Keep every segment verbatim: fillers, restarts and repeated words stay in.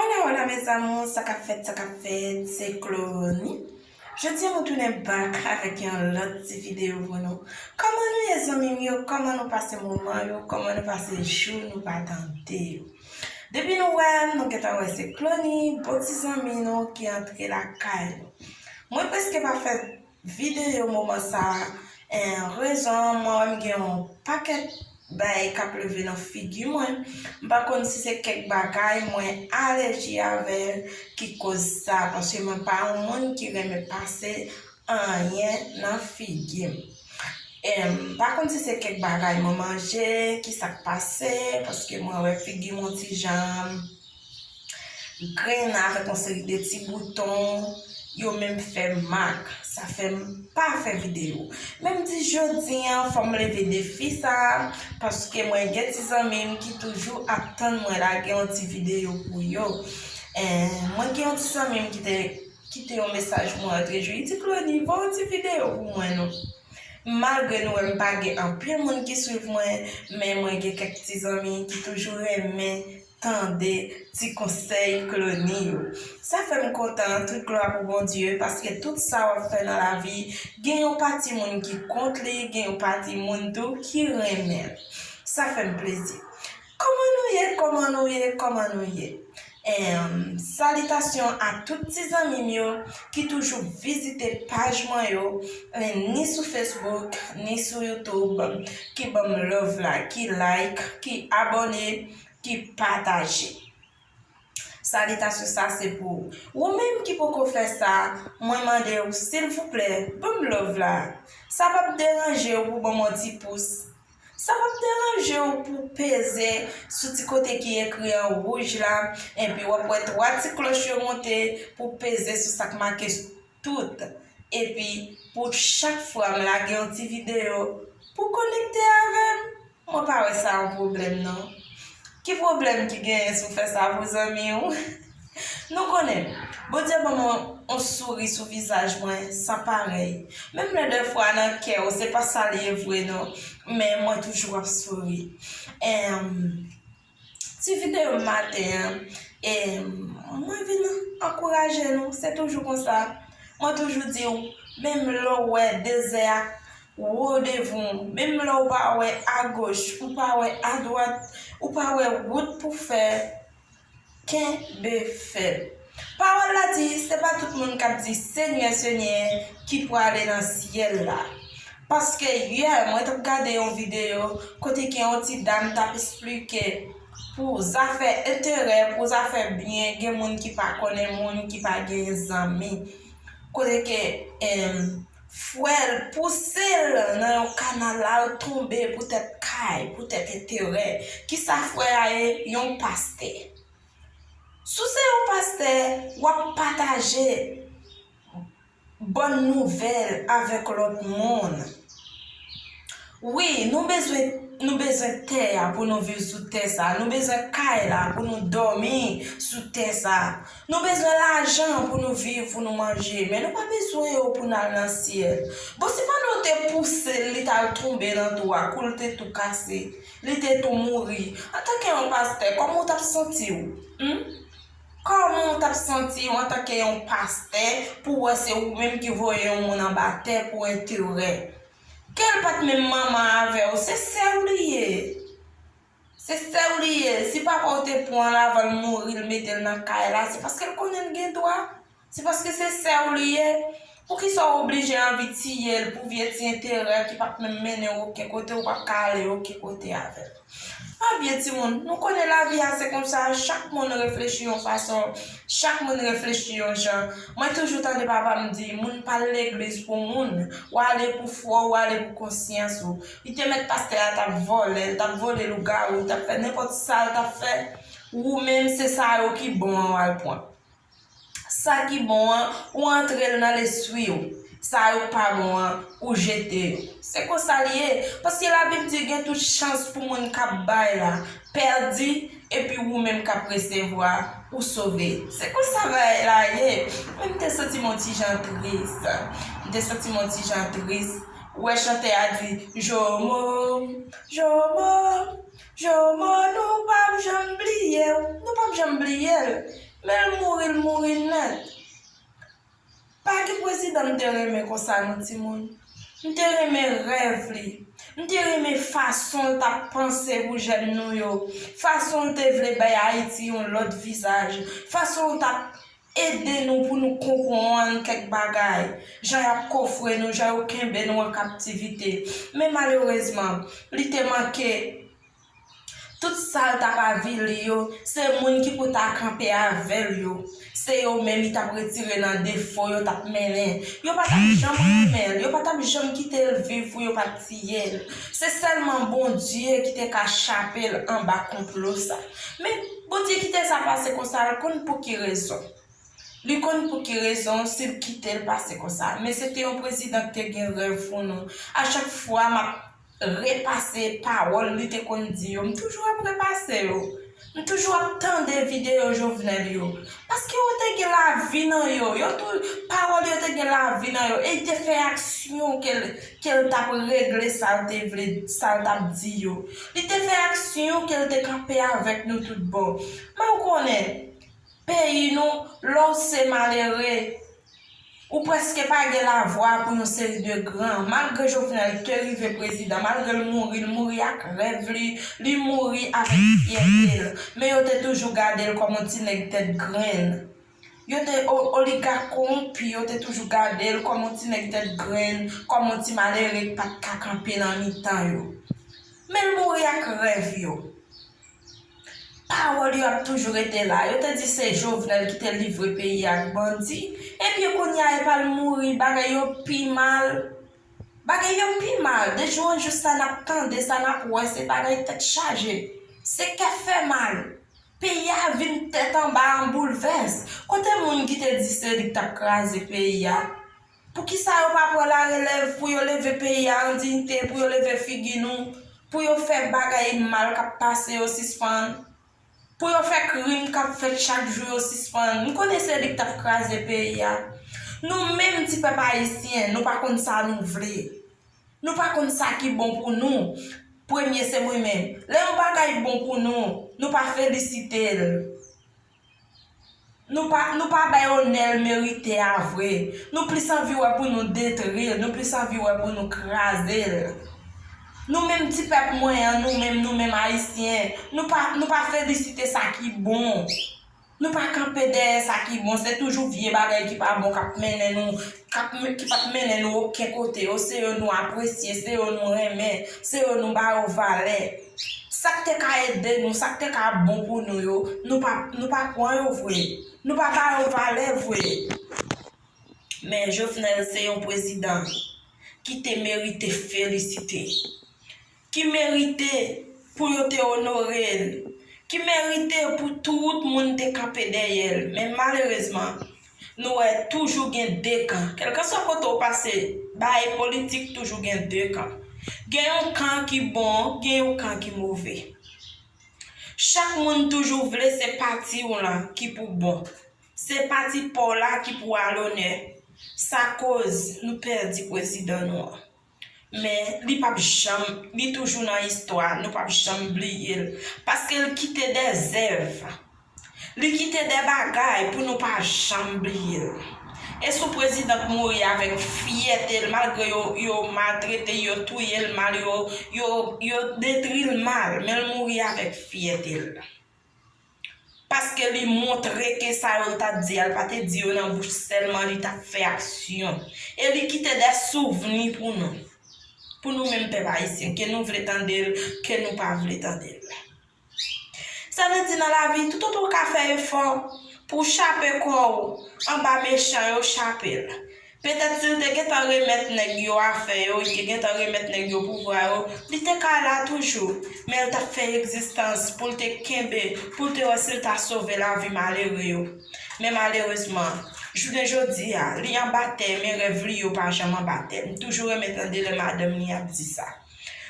Hola, hola, mes amours, sa k ap fèt, sa k ap fèt, se Clony. Jodi a, mwen tounen back avèk yon lòt ti videyo pou nou. Kòman nou ye, zanmi m yo? Kòman nou pase moman yo? Kòman nou pase jou nou pa tande yo? Depi nou wè m, nou gentan wè se Clony, bon ti zanmi nou ki antre lakay nou. Mwen prèske pa fè videyo moman sa a. En, rezon an, mwen wè m gen yon pakèt bagay k ap leve nan figi mwen. M pa konn si se kèk bagay mwen alèji avè l ki koz sa, paske mwen pa yon moun ki renmen pase anyen nan figi m. Em, m pa konn si se kèk bagay mwen manje, ki sa k pase, paske mwen wè figi m yon ti jan grenn avèk yon seri de ti bouton, yo menm fè mak. Sa fè m pa fè videyo. Men m di jodi a, fò m leve defi sa a, paske mwen gen ti zanmi m ki toujou ap tann mwen lage yon ti videyo pou yo. Eh, mwen gen yon ti zanmi m ki te kite yon mesaj pou mwen lòt jou. Li di, Clony, voye yon ti videyo pou mwen non. Malgre nou wè m pa gen anpil moun ki swiv mwen, men mwen gen kèk ti zanmi ki toujou renmen tande ti konsèy Clony yo. Sa fè m kontan, tout glwa pou Bondye, paske tout sa w ap fè nan lavi, gen yon pati moun ki kont li, gen yon pati moun tou ki renmen l. Sa fè m plezi. Kòman nou ye? Kòman nou ye? Kòman nou ye? Em, salitasyon a tout ti zanmi m yo ki toujou vizite paj mwen yo, eh, ni sou Facebook, ni sou YouTube, ki ban m love la, ki like, ki abòne, ki pataje. Salitasyon sa se pou ou. Ou menm ki poko fè sa, mwen mande w, silvouplè, ban m love la. Sa p ap deranje w pou ban m yon ti pous. Sa p ap deranje w pou peze sou ti kote ki ekri an wouj la, epi w ap wè twa ti klòch yo monte, pou peze sou sa k make tout. Epi, pou chak fwa m lage yon ti videyo, pou konekte avè m, mwen pa wè sa yon pwoblèm non. Ki pwoblèm ki genyen si w fè sa pou zanmi w? Nou konnen, Bondye ban m yon, yon souri sou vizaj mwen san parèy. Menm lè dèfwa nan kè w, se pa sa l ye vre non, men mwen toujou ap souri. Em, ti videyo maten an, em, mwen vin ankouraje nou, se toujou konsa. Mwen toujou di w, menm lè w wè dezè a wo devan w, menm lè w pa wè agoch, ou pa wè adwat, ou pa wè wout pou fè, kenbe fèm. Pawòl la di, se pa tout moun k ap di, Senyè, Senyè, ki prale nan syèl la. Paske yè, mwen t ap gade yon videyo kote gen yon ti dam t ap esplike pou zafè enterè, pou zafè byen, gen moun ki pa konnen moun, ki pa gen zanmi. Kote ke, em, frè l pouse l nan yon kanal, l al tonbe poutèt kay, poutèt enterè. Kisa frè a ye? Yon pastè. Si w se yon pastè, w ap pataje bòn nouvèl avèk lòt moun. Wi, nou bezwen, nou bezwen tè a pou nou viv sou tè sa. Nou bezwen kay la pou nou dòmi sou tè sa. Nou bezwen lajan pou nou viv, pou nou manje. Men nou pa bezwen yo pou n al nan syèl. Bon, si pandan w te pouse l, li t al tonbe nan twou a, kou l te tou kase, li te tou mouri. Antanke yon pastè, kòman w t ap santi w? Hmm? Kòman w t ap santi w antanke yon pastè pou w wè se ou menm ki voye yon moun anba tè pou enterè? Ke l pa t menm manman avè w, se sè w li ye. Se sè w li ye. Si papa w te pran l avan l mouri, l mete l nan kay la, se paske l konnen l gen dwa. Se paske se sè w li ye. Poukisa w oblije anvi tiye l pou vye ti enterè ki p ap menm mennen w okenn kote, ou p ap ka ale okenn kote avè l? A byen, timoun, nou konnen lavi a se konsa, chak moun reflechi yon fason, chak moun reflechi yon jan. Mwen toujou tande papa m di, moun pa al legliz pou moun, w ale pou fwa w, w ale pou konsyans ou. Li te mèt pastè a t ap vòlè, l t ap vole lougawou, l t ap fè nenpòt sa l t ap fè. Ou menm, se sa yo ki bon an w al pran. Sa ki bon an, ou antre l nan lespri w. Sa yo k pa bon an, ou jete yo. Se konsa l ye. Paske Labib di gen tout chans pou moun k ap bay la pèdi, epi ou menm k ap resevwa, ou sove. Se konsa bagay la ye. Men m te santi m yon ti jan tris. M te santi m yon ti jan tris. Ou wè chantè a di, Jomo, Jomo, Jomo, nou p ap janm bliye w. Nou p ap janm bliye l. Men l mouri, l mouri nèt. Pa gen prezidan m te renmen konsa non timoun. M te renmen rèv li. M te renmen fason l t ap panse pou jèn nou yo. Fason l te vle bay Ayiti yon lòt vizaj. Fason l t ap ede nou pou nou konprann kèk bagay. Jan y ap kofre nou, jan yo kenbe nou an kaptivite. Men malerezman, li te manke. Tout sa l t ap avili yo, se moun ki pou ta kanpe avè l yo. Se yo menm li t ap retire nan defo yo t ap mennen. Yo pa t ap janm renmen l, yo pa t ap janm kite l viv pou yo pa t tiye l. Se sèlman Bondye ki te ka chape l anba konplo sa. Men Bondye kite sa pase konsa, l konn pou ki rezon. Li konn pou ki rezon si l kite l pase konsa. Men se te yon prezidan ki te gen rèv pou nou. A chak fwa m ap repase pawòl li te konn di yo. M toujou ap repase yo. M toujou ap tande videyo Jovenel yo. Paske yo te gen lavi nan yo. Yo tou, pawòl yo te gen lavi nan yo. E li te fè aksyon ke l, ke l t ap regle sa l te vle, sa l t ap di yo. Li te fè aksyon ke l te kanpe avèk nou tout bon. Men w konnen, peyi nou, lè w se malere, ou prèske pa gen lavwa pou yon seri de gran. Malgre Jovenel te rive prezidan, malgre l mouri, l mouri ak rèv li, li mouri avèk fyète l. Men yo te toujou gade l kòm yon ti nèg tèt grenn. Yo te o-, oligak kowonpi, yo te toujou gade l kòm yon ti nèg tèt grenn, kòm yon ti malere k pa t ka kanpe nan mitan yo. Men l mouri ak rèv yo. Pawòl yo ap toujou rete la. Yo te di se Jovenel ki te livre peyi a ak bandi. Ebyen, kounye a, epa l mouri, bagay yo pi mal. Bagay yo pi mal. De jou an jou, sa n ap tande, sa n ap wè, se bagay tèt chaje. Se kè fè mal. Peyi a vin tèt anba an boulvès. Kote moun ki te di se li k t ap kraze peyi a? Poukisa yo pa pran larelèv pou yo leve peyi a an diyite, pou yo leve figi nou, pou yo fè bagay mal k ap pase yo sispann, pou yo fè krim k ap fèt chak jou yo sispann? M konnen se li k t ap kraze peyi a. Nou menm ti pèp ayisyen, nou pa konn sa nou vle. Nou pa konn sa ki bon pou nou. Premye se mwen menm. Lè yon bagay bon pou nou, nou pa felisite l. Nou pa, nou pa bay onè l merite a vre. Nou plis anvi wè pou nou detri l, nou plis anvi wè pou nou kraze l. Nou menm ti pèp mwen an, nou menm, nou menm ayisyen, nou pa, nou pa felisite sa ki bon. Nou pa kanpe dèyè sa ki bon, se toujou vye bagay ki pa bon k ap mennen nou, k ap, ki p ap mennen nou okenn kote yo, se yo nou apresye, se yo nou renmen, se yo nou ba yo valè. Sa k te ka ede nou, sa k te ka bon pou nou yo, nou pa, nou pa pran yo vre. Nou pa ba yo valè vre. Men Jovenel se yon prezidan ki te merite felisite, ki merite pou yo te onore l, ki merite pou tout moun te kanpe dèyè l. Men malerezman, nou wè toujou gen de kan. Kèlkanswa kote w pase, bagay politik toujou gen de kan. Gen yon kan ki bon, gen yon kan ki move. Chak moun toujou vle se pati w lan ki pou bon. Se pati pa w la ki pou al onè. Sa koz nou pèdi prezidan nou an. Men li p ap janm, li toujou nan istwa, nou p ap janm bliye l. Paske l kite de zèv. Li kite de bagay pou nou pa janm bliye l. E sou prezidan k mouri avèk fyète l, malgre yo, yo maltrete l, yo touye l mal, yo, yo, yo detri l mal, men l mouri avèk fyète l. Paske li montre ke sa yo l t ap di a, l pa te di yo nan bouch sèlman, li t ap fè aksyon. E li kite de souvni pou nou. Pou nou menm pèp ayisyen, ke nou vle tande l, ke nou pa vle tande l. Sa vle di nan lavi, toutotan w ka fè efò pou w chape kò w anba mechan yo, chape l. Petèt si l te gentan remèt nèg yo afè yo, li te gentan remèt nèg yo pouvwa yo, li te ka la toujou. Men l t ap fè egzistans pou l te kenbe, pou l te wè si l ta sove lavi malere yo. Men malerezman, jounen jodi a, li anba tè, men rèv li yo pa janm anba tè. M toujou renmen tande lè madanm li ap di sa.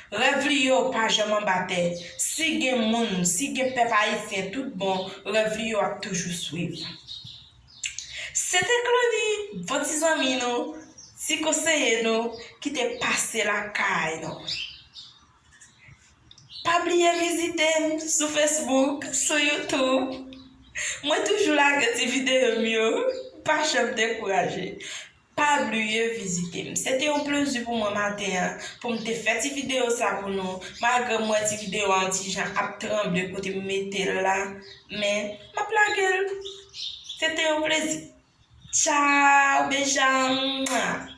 Rèv li yo pa janm anba tè. Si gen moun, si gen pèp ayisyen tout bon, rèv li yo ap toujou swiv. Se te Claudy, bon ti zanmi nou, ti konseye nou ki te pase lakay nou. Pa bliye vizite m sou Facebook, sou YouTube. Mwen toujou lage ti videyo m yo, pa janm dekouraje. Pa bliye vizite m. Se te yon plezi pou mwen maten an, pou m te fè ti videyo sa pou nou, malgre m wè ti videyo a yon ti jan ap tranble kote m mete l la, men m ap lage l. Se te yon plezi. Tchao, beijo.